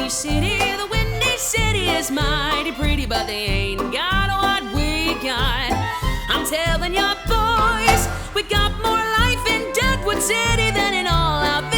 Windy City. The Windy City is mighty pretty, but they ain't got what we got. I'm telling ya, boys, we got more life in Deadwood City than in all our